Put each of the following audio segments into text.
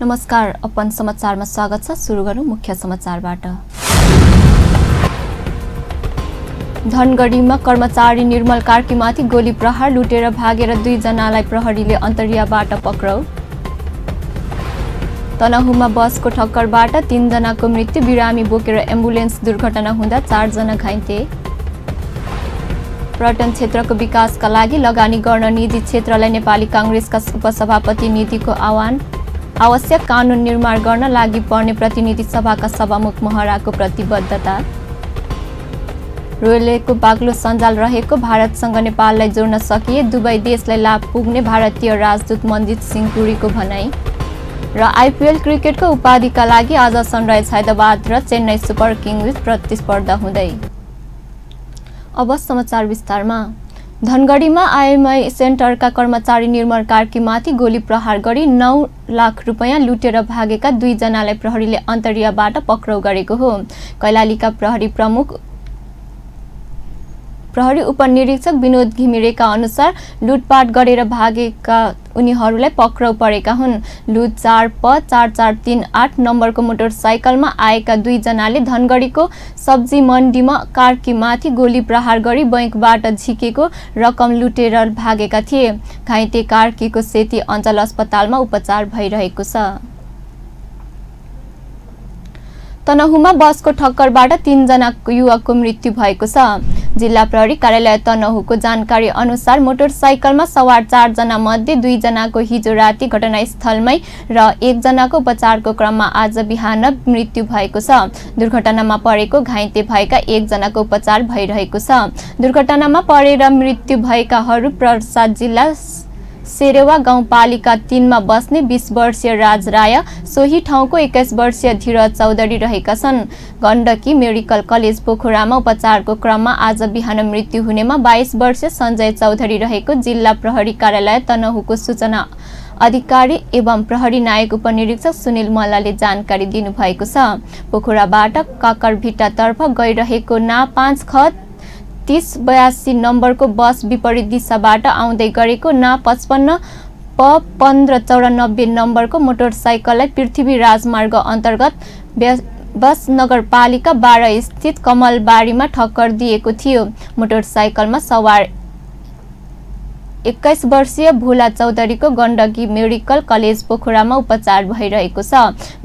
नमस्कार, अपन समाचारमा स्वागत छ। सुरु गरौँ मुख्य समाचारबाट। धनगढीमा कर्मचारी निर्मल कार्कीमाथि गोली प्रहार, लुटेर भागेर 2 जनालाई प्रहरीले अन्तर्याबाट पक्राउ। तनहुमा बसको ठक्करबाट 3 जनाको मृत्यु, बिरामी बोकेर एम्बुलेन्स दुर्घटना हुँदा 4 जना घाइते। पर्यटन क्षेत्रको विकासका लागि लगानी गर्न निजी क्षेत्रलाई नेपाली कांग्रेसका उपसभापति निधिको आह्वान। आवश्यक कानून निर्माण गर्न लागि पर्ने प्रतिनिधि सभाका सभामुख महराको प्रतिबद्धता। रेलवेको बाक्लो सञ्जाल रहेको भारतसँग नेपाललाई जोड्न सकिए दुवै देशलाई लाभ पुग्ने भारतीय राजदूत मनजित सिंह पुरीको भनाई। र आइपिएल क्रिकेटको उपाधिका लागि आज सनराइज हैदराबाद र चेन्नई सुपर किङ्स प्रतिस्पर्धा हुँदै। अब समाचार विस्तारमा। धनगढीमा आइएमआई सेन्टरका कर्मचारी निर्मल कार्कीमाथि गोली प्रहार गरी 9 लाख रुपैयाँ लुटेर भागेका 2 जनालाई प्रहरीले अन्तर्याबाट पक्राउ गरेको हो। कैलालीका प्रहरी उपनिरीक्षक विनोद घिमिरेका अनुसार लुटपाट गरेर भागेका उनीहरूलाई पक्राउ परेका हुन्। लुट 4P4438 नम्बरको मोटरसाइकलमा आएका 2 जनाले धनगढीको सब्जी मण्डीमा कार्कीमाथि गोली प्रहार गरी बैंकबाट झिकेको रकम लुटेर भागेका थिए। घाइते कार्कीको सेती अञ्चल अस्पतालमा उपचार भइरहेको छ। तनहुमा बसको ठक्करबाट 3 जना युवकको मृत्यु भएको छ। जिल्ला प्रहरी कार्यालय तनहुको जानकारी अनुसार मोटरसाइकलमा सवार 4 जना मध्ये 2 जनाको हिजो राति घटनास्थलमै र 1 जनाको उपचारको क्रममा आज बिहान मृत्यु भएको छ। दुर्घटनामा परेको घाइते भएका 1 जनाको उपचार भइरहेको छ। दुर्घटनामा परेर मृत्यु भएकाहरू प्रसाद जिल्ला सेरेवा गाउँपालिका 3 मा बस्ने 20 वर्षीय राज राय, सोही ठाउँको 21 वर्षीय धीरज चौधरी रहेका छन्। गण्डकी मेडिकल कलेज पोखरामा उपचारको क्रममा आज बिहान मृत्यु हुनेमा 22 वर्षीय सञ्जय चौधरी रहेको जिल्ला प्रहरी कार्यालय तनहुको सूचना अधिकारी एवं प्रहरी नायक उपनिरीक्षक सुनिल मल्लले जानकारी दिनुभएको छ। पोखराबाट काकरभिट्टातर्फ गइरहेको ना 5ख 3082 नम्बरको बस विपरीत दिशाबाट आउँदै गरेको ना 55P1594 नम्बरको मोटरसाइकललाई पृथ्वी राजमार्ग अन्तर्गत बस नगरपालिका 12 स्थित कमलबारीमा ठक्कर दिएको थियो। मोटरसाइकलमा सवार 21 वर्षीय भोला चौधरीको गण्डकी मेडिकल कलेज पोखरामा उपचार भइरहेको छ।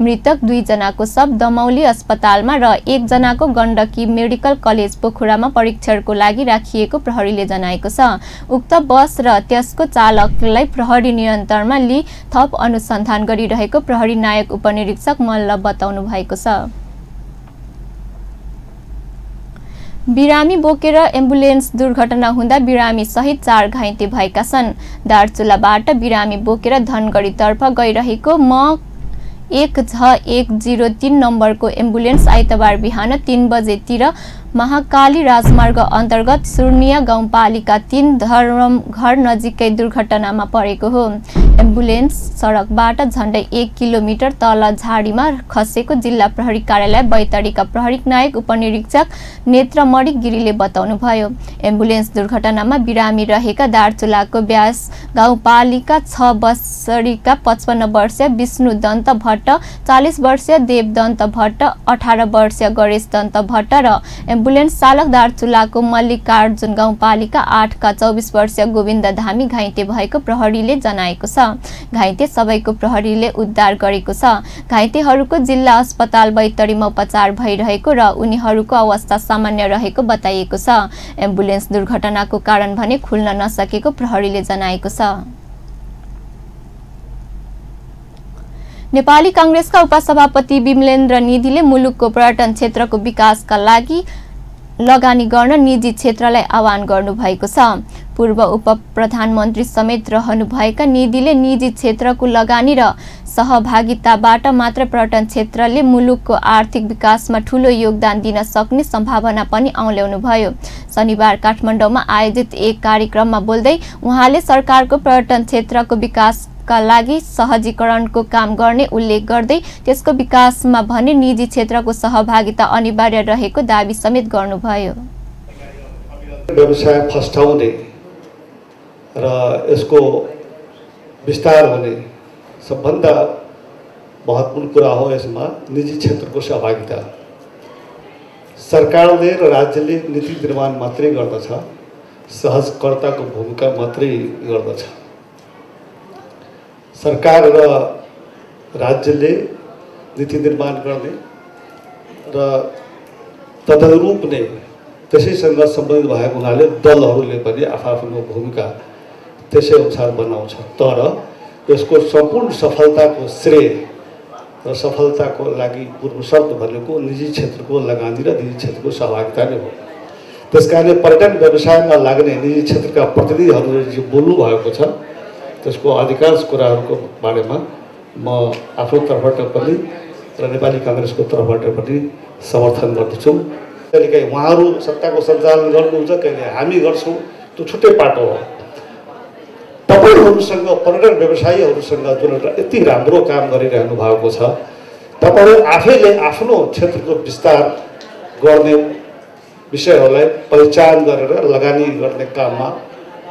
मृतक 2 जनाको शव दमौली अस्पतालमा र 1 जनाको गण्डकी मेडिकल कलेज पोखरामा परीक्षणको लागि राखिएको प्रहरीले जनाएको छ। उक्त बस र त्यसको चालकलाई प्रहरी नियन्त्रणमा लिई थप अनुसन्धान गरिरहेको प्रहरी नायक उपनिरीक्षक मल्ल बताउनु भएको छ। बिरामी बोकेर एम्बुलेन्स दुर्घटना हुँदा बिरामी सहित 4 घाइते भएका छन्। दार्चुलाबाट बिरामी बोकेर धनगढीतर्फ गइरहेको म 1J103 नम्बरको एम्बुलेन्स आइतबार बिहान 3 बजेतिर महाकाली राजमार्ग अन्तर्गत सुर्निया गाउँपालिका 3 धर्मघर नजिकै दुर्घटनामा परेको हो। एम्बुलेन्स सडकबाट झण्डै 1 किलोमिटर तल झाडीमा खसेको जिल्ला प्रहरी कार्यालय बैतडीका प्रहरी नायक उपनिरीक्षक नेत्रमणि गिरीले बताउनुभयो। एम्बुलेन्स दुर्घटनामा बिरामी रहेका दार्चुलाको ब्यास गाउँपालिका 6 बसडीका 55 वर्षीय विष्णु दन्त भट्ट, 40 वर्षीय देव दन्त भट्ट, 18 वर्षीय गणेश दन्त भट्ट र एम्बुलेन्स चालक दार्चुलाको मल्लिकार्जुन गाउँपालिका 8 का 24 वर्षीय गोविन्द धामी घाइते भएको प्रहरीले जनाएको छ। घाइते सबैको प्रहरीले उद्धार गरेको छ। घाइतेहरूको जिल्ला अस्पताल बैतडीमा उपचार भइरहेको र उनीहरूको अवस्था सामान्य रहेको बताइएको छ। एम्बुलेन्स दुर्घटनाको कारण भने खुल्न नसकेको प्रहरीले जनाएको छ। नेपाली कांग्रेसका उपसभापति विमलेन्द्र निधिले मुलुकको पर्यटन क्षेत्रको विकासका लागि लगानी गर्न निजी क्षेत्रलाई आह्वान गर्नुभएको छ। पूर्व उप प्रधानमन्त्री समेत रहनुभएका निधिले निजी क्षेत्रको लगानी र सहभागिताबाट मात्र पर्यटन क्षेत्रले मुलुकको आर्थिक विकासमा ठूलो योगदान दिन सक्ने सम्भावना पनि औल्याउनुभयो। शनिबार काठमाडौँमा आयोजित एक कार्यक्रममा बोल्दै उहाँले सरकारको पर्यटन क्षेत्रको विकास का लागि सहजीकरणको काम गर्ने उल्लेख गर्दै त्यसको विकासमा भने निजी क्षेत्रको सहभागिता अनिवार्य रहेको दाबी समेत गर्नुभयो। व्यवसाय फस्टाउने र यसको विस्तार हुने सबभन्दा महत्त्वपूर्ण कुरा हो। यसमा निजी क्षेत्रको सहभागिता। सरकारले र राज्यले नीति निर्माण मात्रै गर्दछ, सहजकर्ताको भूमिका मात्रै गर्दछ। सरकार र राज्यले नीति निर्माण गर्ने र तदनुरूप नै त्यसैसँग सम्बन्धित भएको हुनाले दलहरूले पनि आफ्नो भूमिका त्यसै अनुसार बनाउँछ। तर यसको सम्पूर्ण सफलताको श्रेय र सफलताको लागि पूर्व शर्त भनेको निजी क्षेत्रको लगानी र निजी क्षेत्रको सहभागिता नै हो। त्यसकारणले पर्यटन व्यवसायमा लाग्ने निजी क्षेत्रका प्रतिनिधिहरूले जो बोल्नु भएको छ त्यसको अधिकांश कुराहरूको बारेमा म आफ्नो तर्फबाट पनि र नेपाली काङ्ग्रेसको तर्फबाट पनि समर्थन गर्दछु। कहिलेकाहीँ उहाँहरू सत्ताको सञ्चालन गर्नुहुन्छ, कहिले हामी गर्छौँ, त्यो छुट्टै पाटो हो। तपाईहरूसँग पर्यटन व्यवसायीहरूसँग जुन यति राम्रो काम गरिरहनु भएको छ, तपाईहरू आफैले आफ्नो क्षेत्रको विस्तार गर्ने विषयहरूलाई पहिचान गरेर लगानी गर्ने काममा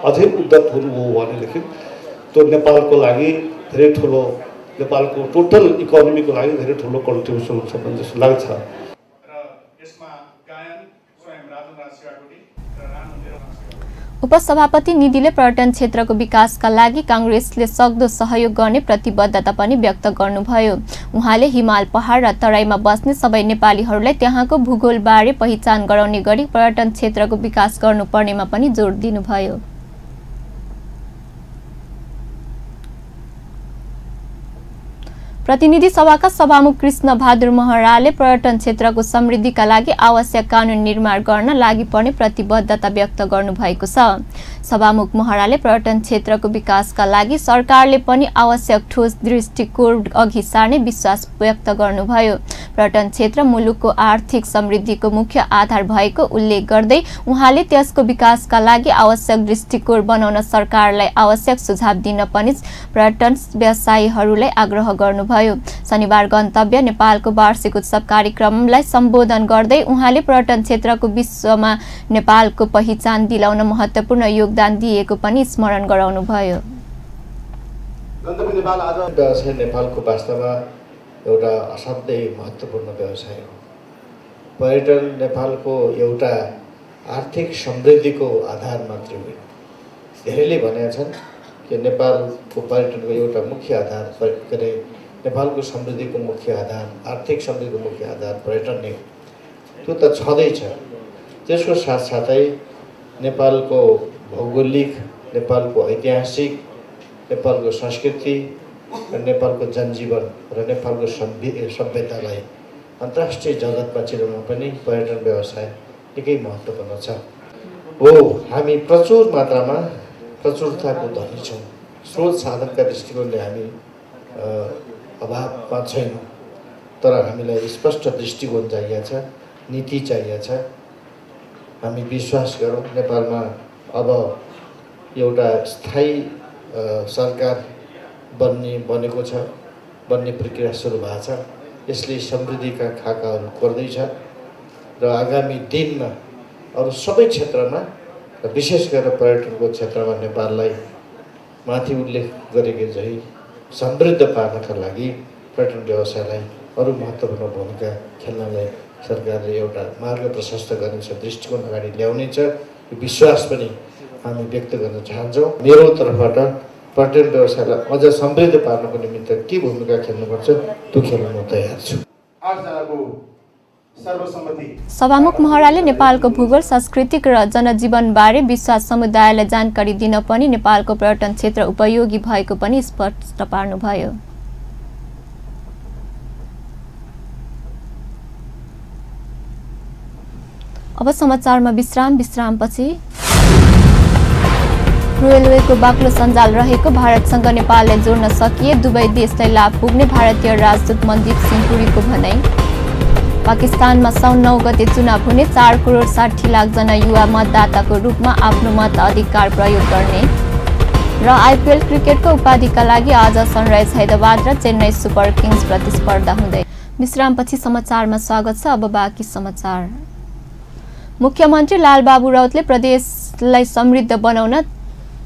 अझै उद्यत हुनुभयो भनेदेखि त्यो नेपालको लागि धेरै ठुलो, नेपालको टोटल इकोनोमीको लागि धेरै ठुलो कन्ट्रिब्युसन हुन्छ भन्ने जस्तो लाग्छ। उपसभापति निधिले पर्यटन क्षेत्रको विकासका लागि कांग्रेसले सक्दो सहयोग गर्ने प्रतिबद्धता पनि व्यक्त गर्नुभयो। उहाँले हिमाल पहाड र तराईमा बस्ने सबै नेपालीहरूलाई त्यहाँको भूगोलबारे पहिचान गराउने गरी पर्यटन क्षेत्रको विकास गर्नुपर्नेमा पनि जोड दिनुभयो। प्रतिनिधि सभाका सभामुख कृष्ण बहादुर महराले पर्यटन क्षेत्रको समृद्धिका लागि आवश्यक कानून निर्माण गर्न लागि पर्ने प्रतिबद्धता व्यक्त गर्नुभएको छ। सभामुख महराले पर्यटन क्षेत्रको विकासका लागि सरकारले पनि आवश्यक ठोस दृष्टिकोण अघि सार्ने विश्वास व्यक्त गर्नुभयो। पर्यटन क्षेत्र मुलुकको आर्थिक समृद्धिको मुख्य आधार भएको उल्लेख गर्दै उहाँले त्यसको विकासका लागि आवश्यक दृष्टिकोण बनाउन सरकारलाई आवश्यक सुझाव दिन पनि पर्यटन व्यवसायीहरूलाई आग्रह गर्नुभयो। शनिबार गन्तव्य नेपालको वार्षिक उत्सव कार्यक्रमलाई सम्बोधन गर्दै उहाँले पर्यटन क्षेत्रको विश्वमा नेपालको पहिचान दिलाउन महत्त्वपूर्ण योगदान दिएको पनि स्मरण गराउनुभयो। गन्तव्य नेपाल आज व्यवसाय नेपालको वास्तवमा एउटा असाध्यै महत्त्वपूर्ण व्यवसाय हो। पर्यटन नेपालको एउटा आर्थिक समृद्धिको आधार मात्र हो। धेरैले भनेका छन् कि नेपालको पर्यटनको एउटा मुख्य आधार नेपालको समृद्धिको मुख्य आधार, आर्थिक समृद्धिको मुख्य आधार पर्यटन नै हो। त्यो त छँदैछ। त्यसको साथसाथै नेपालको भौगोलिक, नेपालको ऐतिहासिक, नेपालको संस्कृति र नेपालको जनजीवन र नेपालको सभ्यतालाई अन्तर्राष्ट्रिय जगतमा चिनाउन पनि पर्यटन व्यवसाय निकै महत्त्वपूर्ण छ। हो, हामी प्रचुर मात्रामा प्रचुरताको धनी छौँ। स्रोत साधनका दृष्टिकोणले हामी अभावमा छैनौँ, तर हामीलाई स्पष्ट दृष्टिकोण चाहिएको छ, नीति चाहिएको छ। हामी विश्वास गरौँ नेपालमा अब एउटा स्थायी सरकार बनेको छ, बन्ने प्रक्रिया सुरु भएको छ। यसले समृद्धिका खाकाहरू कोर्दैछ र आगामी दिनमा अरू सबै क्षेत्रमा र विशेष गरेर पर्यटनको क्षेत्रमा नेपाललाई माथि उल्लेख गरेको झै समृद्ध पार्नका लागि पर्यटन व्यवसायलाई अरू महत्त्वपूर्ण भूमिका खेल्नलाई सरकारले एउटा मार्ग प्रशस्त गर्नेछ, दृष्टिकोण अगाडि ल्याउनेछ। यो विश्वास पनि हामी व्यक्त गर्न चाहन्छौँ। मेरो तर्फबाट पर्यटन व्यवसायलाई अझ समृद्ध पार्नको निमित्त के भूमिका खेल्नुपर्छ त्यो खेल्न म तयार छु। सभामुख महराले नेपालको भूगोल, सांस्कृतिक र जनजीवनबारे विश्वास समुदायलाई जानकारी दिन पनि नेपालको पर्यटन क्षेत्र उपयोगी भएको पनि स्पष्ट पार्नुभयो। अब समाचारमा विश्रामपछि रेलवेको बाक्लो सञ्जाल रहेको भारतसँग नेपालले जोड्न सकिए दुवै देशलाई लाभ पुग्ने भारतीय राजदूत मनदीप सिंह पुरीको भनाई। पाकिस्तानमा साउन 9 गते चुनाव हुने 4 करोड 60 लाख जना युवा मतदाताको रूपमा आफ्नो मत अधिकार प्रयोग गर्ने र आइपिएल क्रिकेटको उपाधिका लागि आज सनराइज हैदराबाद र चेन्नई सुपर किङ्स प्रतिस्पर्धा हुँदै। विश्रामपछि समाचारमा स्वागत छ। अब बाँकी समाचार। मुख्यमन्त्री लालबाबु राउतले प्रदेशलाई समृद्ध बनाउन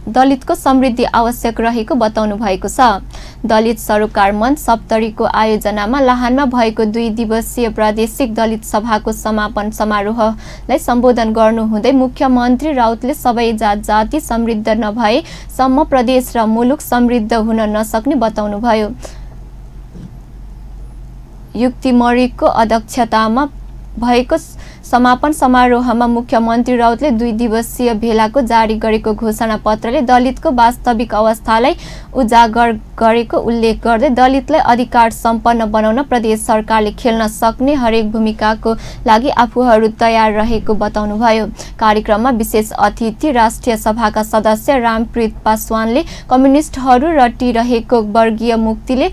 दलितको समृद्धि आवश्यक रहेको बताउनु भएको छ। दलित सरोकार मञ्च सप्तरीको आयोजनामा लाहानमा भएको 2 दिवसीय प्रादेशिक दलित सभाको समापन समारोहलाई सम्बोधन गर्नुहुँदै मुख्यमन्त्री राउतले सबै जात जाति समृद्ध नभएसम्म प्रदेश र मुलुक समृद्ध हुन नसक्ने बताउनुभयो। युक्तिमरीको अध्यक्षतामा भएको समापन समारोहमा मुख्यमन्त्री राउतले 2 दिवसीय भेलाको जारी गरेको घोषणा पत्रले दलितको वास्तविक अवस्थालाई उजागर गरेको उल्लेख गर्दै दलितलाई अधिकार सम्पन्न बनाउन प्रदेश सरकारले खेल्न सक्ने हरेक भूमिकाको लागि आफूहरू तयार रहेको बताउनुभयो। कार्यक्रममा विशेष अतिथि राष्ट्रिय सभाका सदस्य रामप्रीत पासवानले कम्युनिस्टहरू रटिरहेको वर्गीय मुक्तिले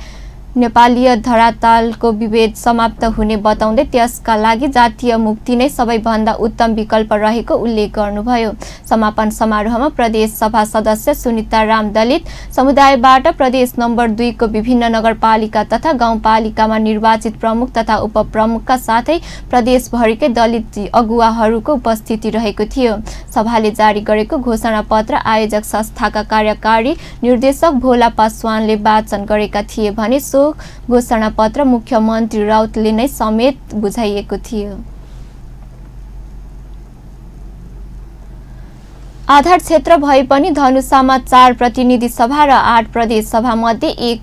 नेपालीय धरातलको विभेद समाप्त हुने बताउँदै त्यसका लागि जातीय मुक्ति नै सबैभन्दा उत्तम विकल्प रहेको उल्लेख गर्नुभयो। समापन समारोहमा प्रदेश सभा सदस्य सुनिता राम दलित समुदायबाट प्रदेश नम्बर 2 को विभिन्न नगरपालिका तथा गाउँपालिकामा निर्वाचित प्रमुख तथा उपप्रमुखका साथै प्रदेशभरिकै दलित अगुवाहरूको उपस्थिति रहेको थियो। सभाले जारी गरेको घोषणा पत्र आयोजक संस्थाका कार्यकारी निर्देशक भोला पासवानले वाचन गरेका थिए भने घोषणा पत्र मुख्यमन्त्री राउतले नै समेत बुझाइएको थियो। आधार क्षेत्र भए पनि धनुषामा 4 प्रतिनिधि सभा र 8 प्रदेश सभा मध्ये 1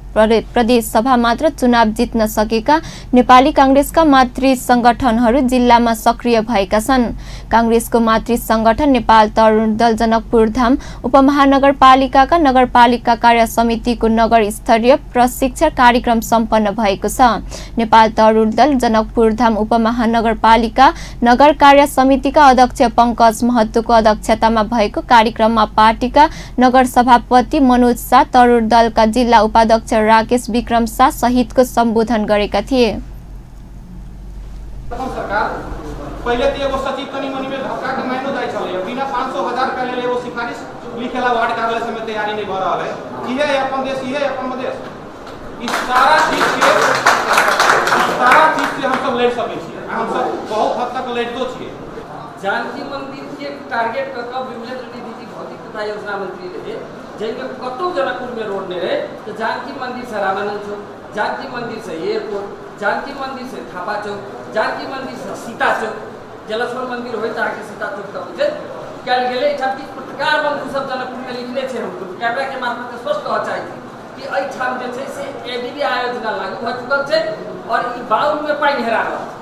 प्रदेश सभा मात्र चुनाव जित्न सकेका नेपाली कांग्रेसका मातृ संगठनहरू जिल्लामा सक्रिय भएका छन्। कांग्रेसको मातृ संगठन नेपाल तरुण दल जनकपुरधाम उपमहानगरपालिकाका नगरपालिका कार्य समितिको नगर स्तरीय प्रशिक्षण कार्यक्रम सम्पन्न भएको छ। नेपाल तरुण दल जनकपुरधाम उपमहानगरपालिका नगर कार्य समितिका अध्यक्ष पंकज महतोको अध्यक्षतामा भएको कार्यक्रममा पार्टीका नगर सभापति मनोज शाह, तरुण दलका जिल्ला उपाध्यक्ष राकेश विक्रम शाह सहितको सम्बोधन गरेका थिए। सरकार पहिले त एगो सचिव तनी मनी में धक्का के माइनो जाय छले, बिना 500,000 का ले एगो सिफारिश लिखेला वार्ड कार्यालय से में तैयारी नहीं भ रहल है। इहे अपन देश, इहे अपन देश। इस सारा चीज से हम सब लड़ सकै छी। हम सब बहुत हद तक लड़तो छियै। जानकी मंदिर के टारगेट क विमलेन्द्र दीदी जी भौतिक तथा योजना मंत्री रहे, जैमें कतौ जनकपुर में रोड नहीं रहे तो जानकी मंदिर से रामानंद चौक, जानकी मंदिर से एयरपोर्ट, जानकी मंदिर से थापा चौक, जानकी मंदिर से सीता चौक, जलेश्वर मंदिर हो ताकि सीता चौक तक जे कल गेले एठाम की पत्रकार बंधु सब जनकपुर में लिखले छे। हम कैमरा के मार्फत स्पष्ट कह चाहै छी कि एहि ठाम जे छै से एडीबी आयोजना लागू भ चुकल छै और ई बाउल में पानी हेरा रहल छै।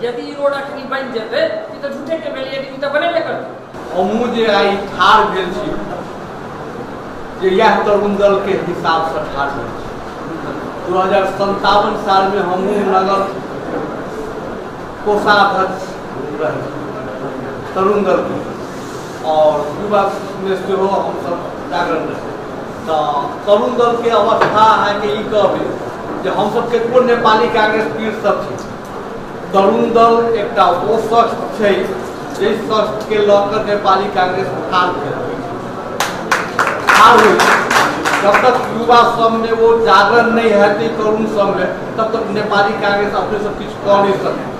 यदि ई रोड अखनी बन जेते त झूठे के भेल एडीबी त बनेबे करतै। हमहू जे आई ठार भेल छी जे यह तरुण दल के हिसाब से ठार भेल छी। 2057 साल में हमहू नगर कोषाध्यक्ष रहे तरुण दल के और युवा में से हो हम सब जागरण रहे। तो तरुण दल के अवस्था है कि ई कहबे जे हम सब के कोन नेपाली कांग्रेस पीर सब छी। तरुण दल एक वो शख्स है जिस शख्स के लकर नेपाली कांग्रेस ठार हुई। जब तक युवा सब में वो जागरण नहीं है तरुण सब में, तब तक नेपाली कांग्रेस अपने सब कुछ कर नहीं सके।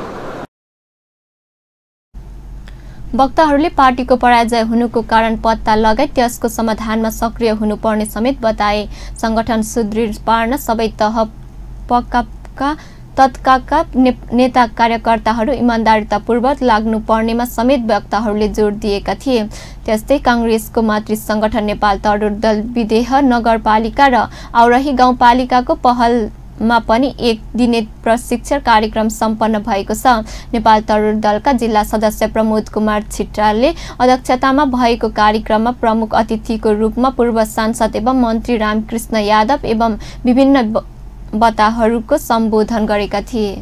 वक्ताहरूले पार्टीको पराजय हुनुको कारण पत्ता लगाई त्यसको समाधानमा सक्रिय हुनुपर्ने समेत बताए। संगठन सुदृढ पार्न सबै तह पक्का तत्काका नेता कार्यकर्ताहरू इमानदारीतापूर्वक लाग्नुपर्नेमा समेत वक्ताहरूले जोड दिएका थिए। त्यस्तै कांग्रेसको मातृ संगठन नेपाल तरुण दल विदेह नगरपालिका र औरही गाउँपालिकाको पहलमा पनि 1 दिने प्रशिक्षण कार्यक्रम सम्पन्न भएको छ। नेपाल तरुण दलका जिल्ला सदस्य प्रमोद कुमार छिट्रालले अध्यक्षतामा भएको कार्यक्रममा प्रमुख अतिथिको रूपमा पूर्व सांसद एवं मन्त्री रामकृष्ण यादव एवं विभिन्न बताहरूको सम्बोधन गरेका थिए।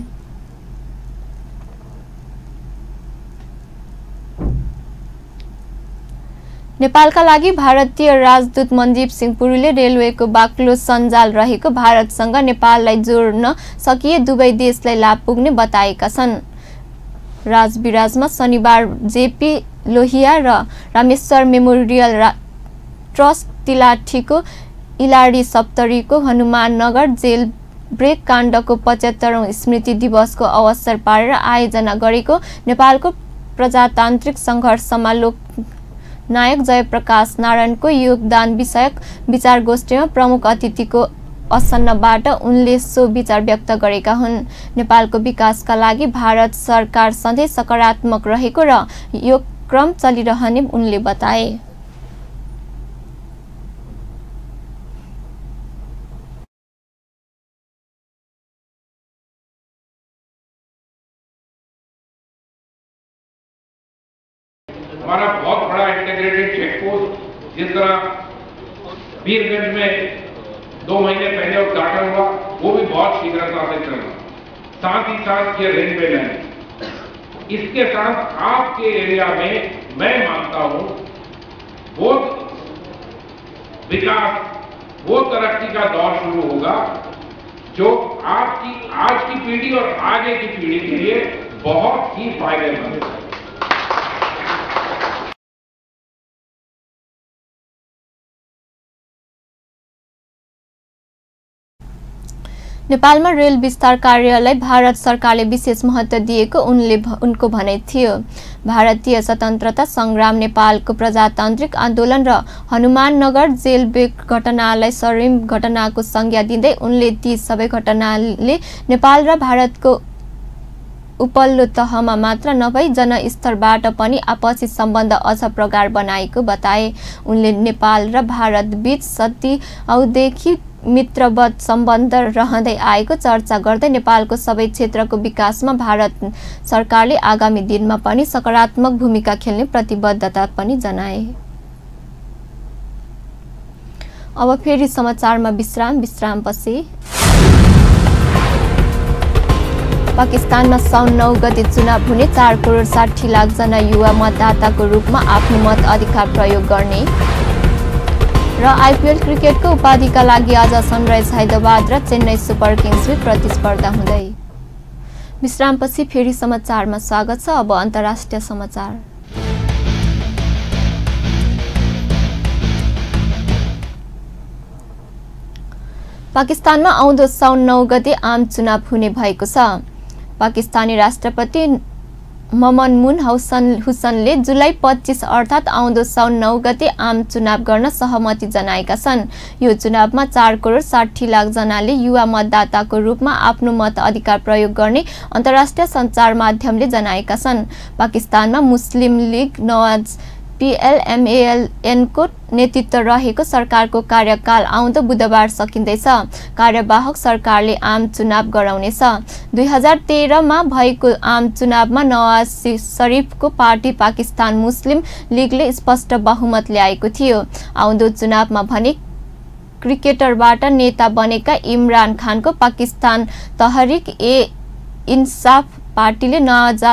नेपालका लागि भारतीय राजदूत मनदीप सिंह पुरीले रेलवेको बाक्लो सञ्जाल रहेको भारतसँग नेपाललाई जोड्न सकिए दुवै देशलाई लाभ पुग्ने बताएका छन्। राजविराजमा शनिबार जेपी लोहिया र Rameshwar memorial trust तिलाठीको इलाडी सप्तरीको Hanuman Nagar jail brake काण्डको 75औं स्मृति दिवसको अवसर पारेर आयोजना गरेको नेपालको प्रजातान्त्रिक संघर्षमा नायक जयप्रकाश नारायणको योगदान विषयक विचार गोष्ठीमा प्रमुख अतिथिको असन्नबाट उनले सो विचार व्यक्त गरेका हुन्। नेपालको विकासका लागि भारत सरकार सधैँ सकारात्मक रहेको र यो क्रम चलिरहने उनले बताए। हमारा बहुत बड़ा इंटीग्रेटेड चेक पोस्ट जिस तरह वीरगंज में 2 महीने पहले उद्घाटन हुआ, वो भी बहुत शीघ्रता से चल रहा। साथ ही साथ ये रेलवे लाइन, इसके साथ आपके एरिया में मैं मानता हूं वो विकास, वो तरक्की का दौर शुरू होगा जो आपकी आज की पीढ़ी और आगे की पीढ़ी के लिए बहुत ही फायदेमंद है। नेपालमा रेल विस्तार कार्यलाई भारत सरकारले विशेष महत्त्व दिएको उनको भनाइ थियो। भारतीय स्वतन्त्रता संग्राम, नेपालको प्रजातान्त्रिक आन्दोलन र हनुमाननगर जेल ब्रेक घटनालाई स्वर्णिम घटनाको संज्ञा दिँदै उनले ती सबै घटनाले नेपाल र भारतको उपल्लो तहमा मात्र नभई जनस्तरबाट पनि आपसी सम्बन्ध अझ प्रगाढ बनाएको बताए। उनले नेपाल र भारत बीच सदियौंदेखि मित्रवत सम्बन्ध रहँदै आएको चर्चा गर्दै नेपालको सबै क्षेत्रको विकासमा भारत सरकारले आगामी दिनमा पनि सकारात्मक भूमिका खेल्ने प्रतिबद्धता पनि जनाए। अब फेरि समाचारमा विश्रामपछि पाकिस्तानमा साउन 9 गते चुनाव हुने, 4 करोड 60 लाख जना युवा मतदाताको रूपमा आफ्नो मत अधिकार प्रयोग गर्ने र आईपीएल क्रिकेटको उपाधिका लागि आज सनराइज हैदराबाद र चेन्नई सुपर किङ्सबीच प्रतिस्पर्धा हुँदै। विश्रामपछि फेरि समाचारमा स्वागत छ। अब अन्तर्राष्ट्रिय समाचार। पाकिस्तानमा आउँदो साउन 9 गते आम चुनाव हुने भएको छ। पाकिस्तानी राष्ट्रपति ममनून हुसैनले जुलाई 25 अर्थात् आउँदो साउन 9 गते आम चुनाव गर्न सहमति जनाएका छन्। यो चुनावमा 4 करोड 60 लाख जनाले युवा मतदाताको रूपमा आफ्नो मत अधिकार प्रयोग गर्ने अन्तर्राष्ट्रिय सञ्चार माध्यमले जनाएका छन्। पाकिस्तानमा मुस्लिम लीग नवाज PLMALN को नेतृत्व रहेको सरकारको कार्यकाल आउँदो बुधबार सकिँदैछ। कार्यवाहक सरकारले आम चुनाव गराउनेछ। 2013 मा भएको आम चुनावमा नवाज शरीफको पार्टी पाकिस्तान मुस्लिम लीगले स्पष्ट बहुमत ल्याएको थियो। आउँदो चुनावमा भने क्रिकेटरबाट नेता बनेका इमरान खानको पाकिस्तान तहरिक-ए-इन्साफ पार्टीले नवाज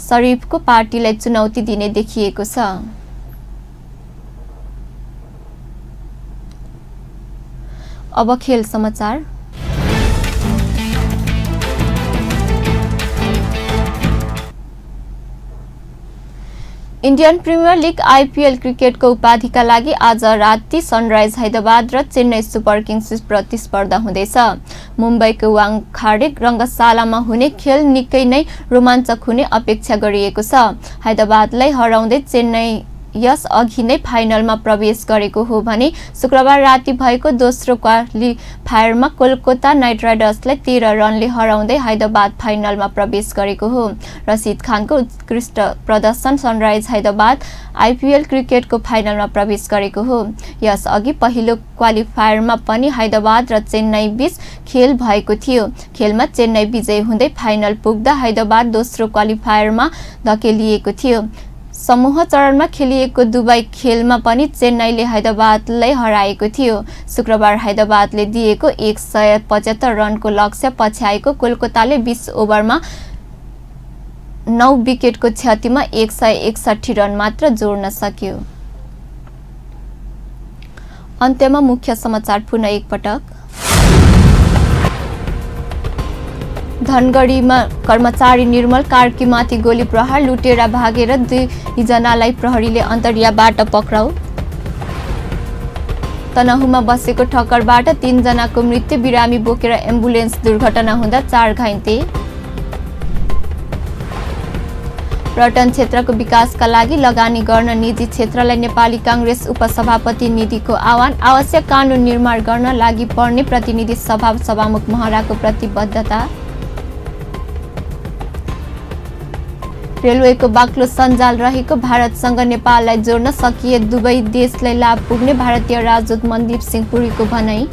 शरीफको पार्टीलाई चुनौती दिने देखिएको छ। अब खेल समाचार। इन्डियन प्रिमियर लीग आईपीएल क्रिकेटको उपाधिका लागि आज राति सनराइज हैदराबाद र चेन्नई सुपर किङ्सबीच प्रतिस्पर्धा हुँदैछ। मुम्बईको वाङखाडे रङ्गशालामा हुने खेल निकै नै रोमाञ्चक हुने अपेक्षा गरिएको छ। हैदराबादलाई हराउँदै चेन्नई यस अघि नै फाइनलमा प्रवेश गरेको हो भने शुक्रबार राति भएको दोस्रो क्वालिफायरमा कोलकाता नाइट राइडर्सलाई 13 रनले हराउँदै हैदराबाद फाइनलमा प्रवेश गरेको हो। रसिद खानको उत्कृष्ट प्रदर्शन सनराइज हैदराबाद आईपीएल क्रिकेटको फाइनलमा प्रवेश गरेको हो। यस अघि पहिलो क्वालिफायरमा पनि हैदराबाद र चेन्नई बीच खेल भएको थियो। खेलमा चेन्नई विजयी हुँदै फाइनल पुग्दा हैदराबाद दोस्रो क्वालिफायरमा धकेलिएको थियो। समूह चरणमा खेलिएको दुवै खेलमा पनि चेन्नईले हैदराबादलाई हराएको थियो। शुक्रबार हैदराबादले दिएको 175 रनको लक्ष्य पछ्याएको कोलकाताले 20 ओभरमा 9 विकेटको क्षतिमा 161 रन मात्र जोड्न सक्यो। अन्त्यमा मुख्य समाचार पुनः एकपटक। धनगढीमा कर्मचारी निर्मल कार्कीमाथि गोली प्रहार, लुटेरा भागेर 2 जनालाई प्रहरीले अन्तर्याबाट पक्राउ। तनहुमा बसेको ठक्करबाट 3 जनाको मृत्यु, बिरामी बोकेर एम्बुलेन्स दुर्घटना हुँदा 4 घाइते। पर्यटन क्षेत्रको विकासका लागि लगानी गर्न निजी क्षेत्रलाई नेपाली कांग्रेस उपसभापति निधिको आह्वान। आवश्यक कानून निर्माण गर्न लागि पर्ने प्रतिनिधि सभा सभामुख महराको प्रतिबद्धता। रेलवेको बाक्लो सञ्जाल रहेको भारतसँग नेपाललाई जोड्न सकिए दुवै देशलाई लाभ पुग्ने भारतीय राजदूत मनदीप सिंह पुरीको भनाई।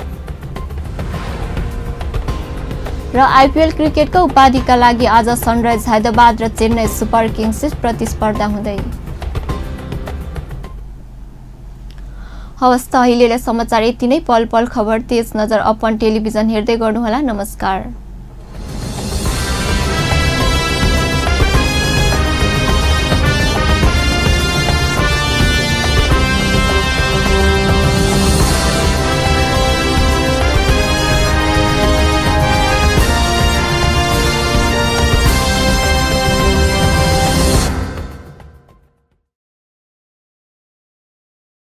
र आईपीएल क्रिकेटको उपाधिका लागि आज सनराइज हैदराबाद र चेन्नई सुपर किङ्स प्रतिस्पर्धा हुँदै। हवस् त अहिलेलाई समाचार यति नै। पल पल खबर तेज नजर अपन टेलिभिजन हेर्दै गर्नुहोला। नमस्कार।